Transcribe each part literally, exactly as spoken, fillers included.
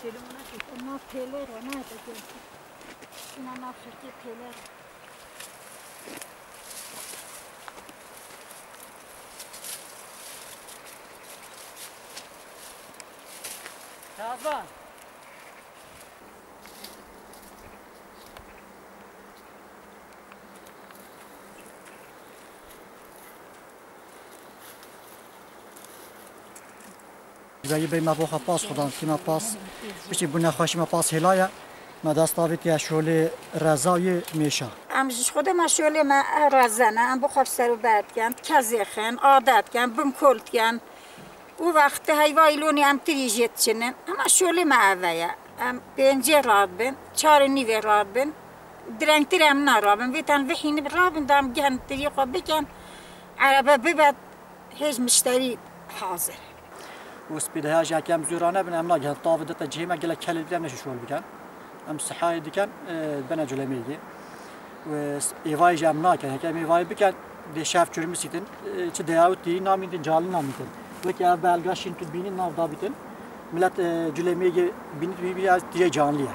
Şöyle ona çek. Onlar teyler var. Nerede gördün? Şuna nasıl ki teyler. Kazan. Ji ber yê bey me bo xwe pas xudan, kî me pas, piştî bû nexweşî me pas hêlaye, me dest avêtiye şolê reza yê mêşa. Em ji xwe de me şolê me reze ne, em bo xwe bi ser û ber dikin, kezê xin, adet dikin, bin kol dikin. Û wextê heyva îlonî em tirî jê diçinin. Hema şolê me eve ye. Em pêncê radibin, çar û nîvê radibin. Direngtir em narabin. Vê ten vihînî rabin, da em gihên tirî xwe bikin. Erebe bibe, hêj mişterî hazir. Û spîdeya jî heke em zûra nebin, em nagihin. Tavê de te cihê me gelek kelê bide em neşin şol bikin. Em sihayê dikin, e, bene culemêgê. Û êvayê jî em nakin. Heke em êvayê bikin, dê şev çûrmisîtin, e, çi deya û tî namîtin, canlî namîtin. Wekî ev belga şîn tu bînî nav dabîtin. Milet, e, culemêgê bînî tu bînî ez tîyê canlî ye.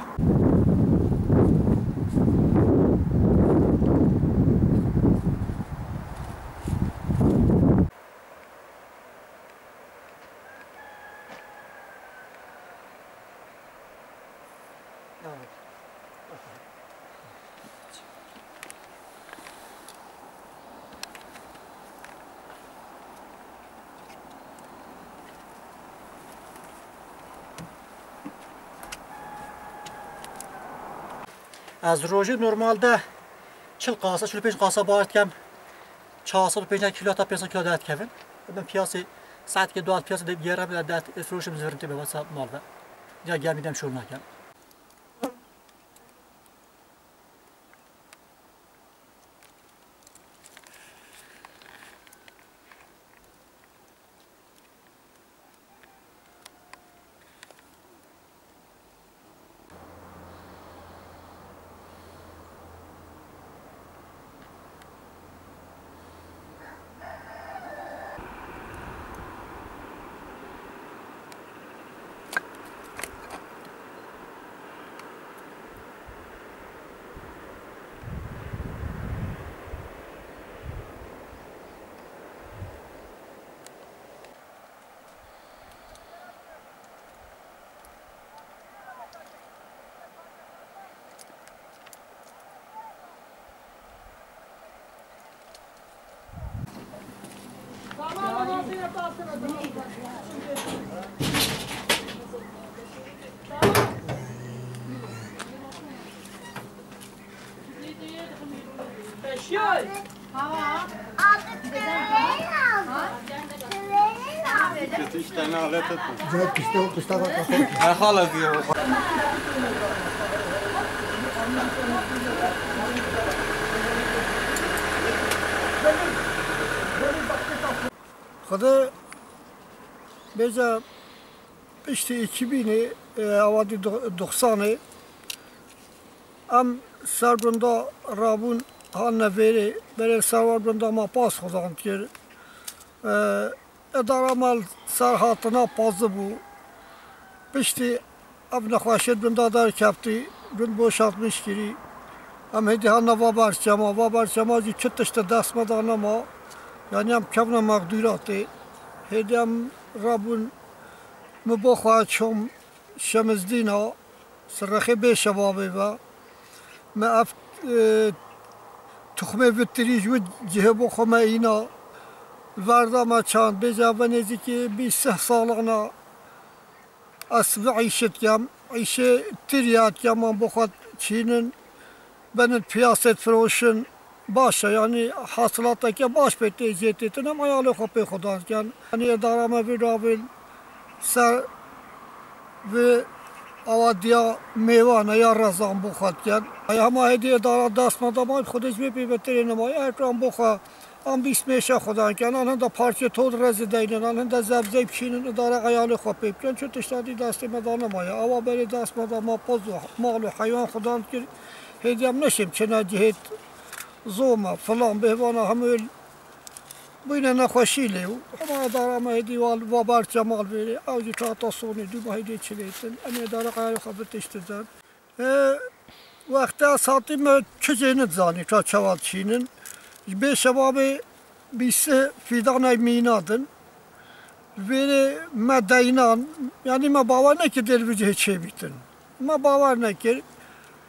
Ez rojê normalde çil qasa, çil û pênc qasa bar dikem. Çar sed û pêncî kîlo heta pênc sed kîlo derdikevin. Bin piyasê, saetekê duat piyasê de gêre bide dert, firoşim zivirintê be wesa mal be. Ya germî dem şol nakem. Kötü işlerini hallet etme. Cevap kışta, kışta bak, bak. Ay, hala diyor. Xwedê bêje piştî iki bînê, e, awadî do-, doxsanê, em ser gunda rabûn, hanine vêrê, berê ser wa gunda me pas xwezan kir. E, Edara me li ser hatina pazibû. Piştî ev nexweşiyê di gunda derkevtî, gund boşaltmiş kirî. Em hêdî hane va berçema, va berçema jî çi tişt di dest me de nema. Yanî em kevna mexdûratê. Hêdî em rabûn, min bo xwe çom Şemizdîna, sirrexê bê şebabê ve. Me ev, e, tuxmê vitirî ji wî cihê bo xwe me îna. Li verda me çand, bêje ve nêzîkî bîst sih salan e. Ez bi îşê dikem, îşê tirya dikem, em bo xwe çînin, benin piyasê difiroşin. Baş e, yanî hasilateke baş pê tê jê têtin, em eyalê xwe pê xwe dan dikin. Yanî edara me vî ravîn ser vî awadiya mêvan e ya rezan bo xwe dikin. Ay hema hêdî edara dest me de mayî, xwedê ji vê pê betirê nemaye, her an bo xwe an bîst mêşe xwe dan dikin, an hinda parçê tod rezî deynin, an hinda zebzey biçînin, edara eyalê xwe pê bikin. Çi tişta dî destê me de nemaye. Awa berê dest me de ma poz û mal û heywan xwe dan dikir. Hêdî em neşêm çêna cihêt zoma, filan, bêhvana hemû Bûyne nexweşî lê û hema edara me hêdî wal va ber çemal vêrê, ew jî çata sonê dû ma hêdî çilêtin. Em ê edara qeyarê xwe bitiştitin. E, wexta ez hatî me çi jê nidizanî, ça çawa diçînin. Ji bê şebabê bîsih fîdanay mîna din. Vêrê me deynan, yanî me bawer nekir dê li vî cihê çêbîtin. Me bawer nekir.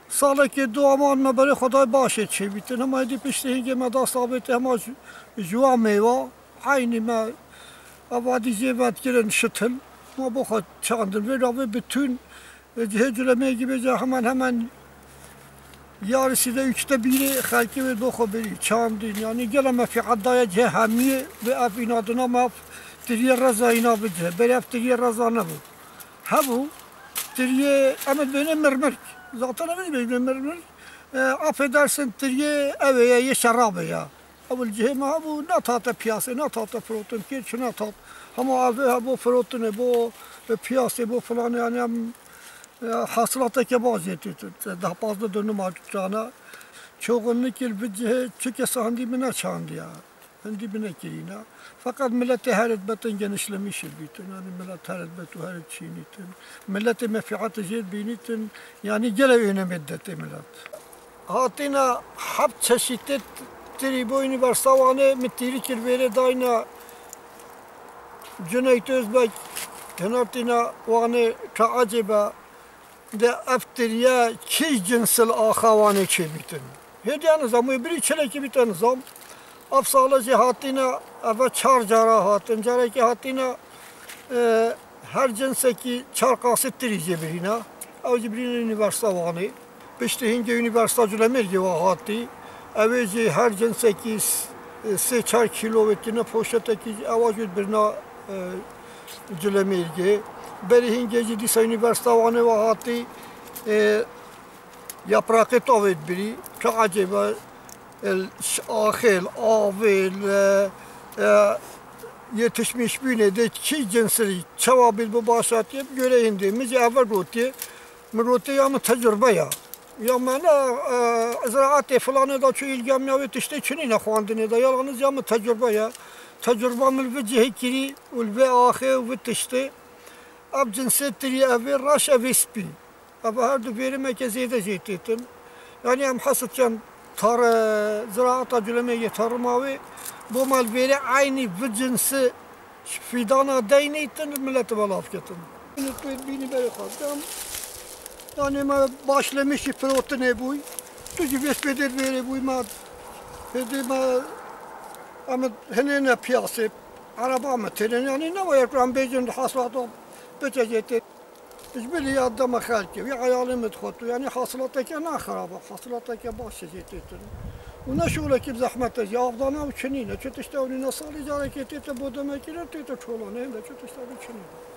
Salekê du aman me berê Xwedayê başê çêbîtin. Hema êdî piştî hingê me da sabêtê hema ji, ji wan mêva. Eynî me evadî jê vedikirin şitil. Me bo xwe çandin. Vê gavê bi tûn, e, cihê Culemêrgî bêje hemen hemen yarısî de üçte bîrê xelkê wê bo xwe birî, çandîn. Yanî gele me fîat daye cihê hemiyê bi ev înadina me ev tiriyê reza îna bicihe. Berê ev tiriyê reza nebû. Hebû, tiriyê em ê dibêne mirmirk. Zaten em ê dibêne mirmirk. E, affedersin, tiriyê ew ê ye, yê şerabê ye. Ew li cihê me hebû, netate piyasê, netate firotin, kêr çi netat. Hema ev ê hebû firotinê, bo piyasê, bo filanê, yanî em, e, hasilateke baş jê tê tu. Deh pazdeh dönüm a cana. Çoxunlikî li vî cihê çi kes hindî min neçandiye. Hindî bi nekirîne. Feqet miletê her dibetin genişlemişî bîtin. Yanî milet her dibet û her çînîtin. Miletê me fîatê jê bînîtin. Yanî gelek önemê didetê milet. Hatîne heft çeşîtê tirî bo Unîversîta Wanê, min tîrî kir vêrê dayne Cüneyt Özbek, hinartîne Wanê, ka ecêbe de ev tiriye kî cinsil axa Wanê çêbîtin. Hêdiya nizam, wê birî çilekî bîte nizam. Ev sala jî hatîne, eve çar cara hatin. Carekê hatîne, e, her cinsekî çar qasî tirî jê birîne. Ew jî birîne Unîversîta Wanê. Piştî hingê Unîversîta Culemêrgê wa hatî. Ew ê jî her cinsekî s-, sê çar kîlo wê tîne poşetekî jî ewa jî birina, e, Culemêrgê. Berî hingê jî dîsa Unîversîta Wanê wa hatî, e, yapraqê tavê dibirî. Çi ecêb e, e, ş-, axê, avê, e, e, yetişmişbûnê de kî cinsirî, çawa bît bi başatiye, bi göre hindê. Min jî eve gotiye, min gotiye ya min tecrube ya. Ya me ne, e, ziraatê filanê de çi îlgiya min ya wê tiştê çi nîne xwendinê de, yalaniz ya min tecrube ye. Tecruba min li vî cihê kirî û li vê axê û vî tiştê. Ev cinsê tirî, ev ê reş, ev ê spî. Ev her du vêrê me ke zêde jê têtin. Yanî em hesib çend tar-, ziraata Culemêrgê tarima wê, bo me li vêrê eynî vî cinsi fîdana deynîtin, miletê me lav ketin. Yanî tu bînî berê xwe. Em, yanî me başlemişî firotinê bûy. Tu jî vê spêdê vêrê bûy me. Hêdî me, em hinê ne piyasê. Araba me têne, yanî ne waya ku em bêjin hasrato biçe jê tê. Ji bilî ya dema xelkê, wî eyalê min dixwet û yanî hasilateke ne xirab e, hasilateke baş e jê têtin. Û ne şolekî bi zehmet e, jî avdana û çinîne, çi tişta û nîne salî carekê tête bo demekî re tête çolanê, hinde çi tişta û çinîne.